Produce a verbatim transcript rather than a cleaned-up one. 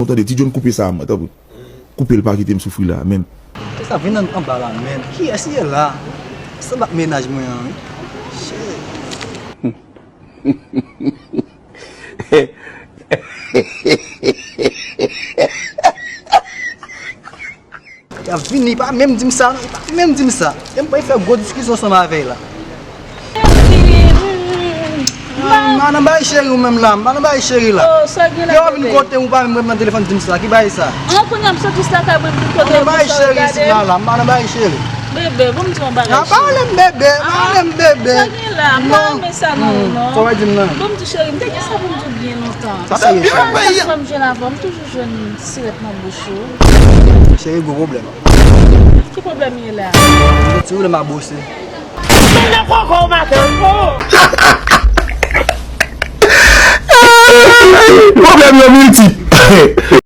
Tande, Ti John, koupe sa a, mwen, tanpri. Koupe l, pa kite m soufri la, menm. Kisa vin an, anba la, menm? Kiyès ki ye la? Sanble ak mennaj mwen an, wi. Shit. Y ap vini, pa menm di m sa, non, pa menm di m sa. E m pral fè gwo diskisyon ansanm avè l la. M pa nan bay cheri ou menm la, m pa nan bay cheri la. Oh, sa gen la, bebe? Yo vin kote ou pa menm rep nan telefòn di m sa, ki bay sa? An, kounye a m soti sou lakay mwen, m vin kote ou, bay cheri isit la, la, m pa nan bay cheri. Bebe, bon m di yon bagay, cheri. Pale m bebe, pale m bebe. Sa gen la, m pa renmen sa nan ou non. Sa w di m nan? Bon m di cheri, m te gen sa pou m di w byen lontan. Sa serye, cheri. Chak fwa m jwenn avè w, m toujou jwenn sirèt nan bouch ou. Cheri, gwo pwoblèm. Ki pwoblèm ye la? Mwen ti wè m a bwose. Pwoblèm yo miltip.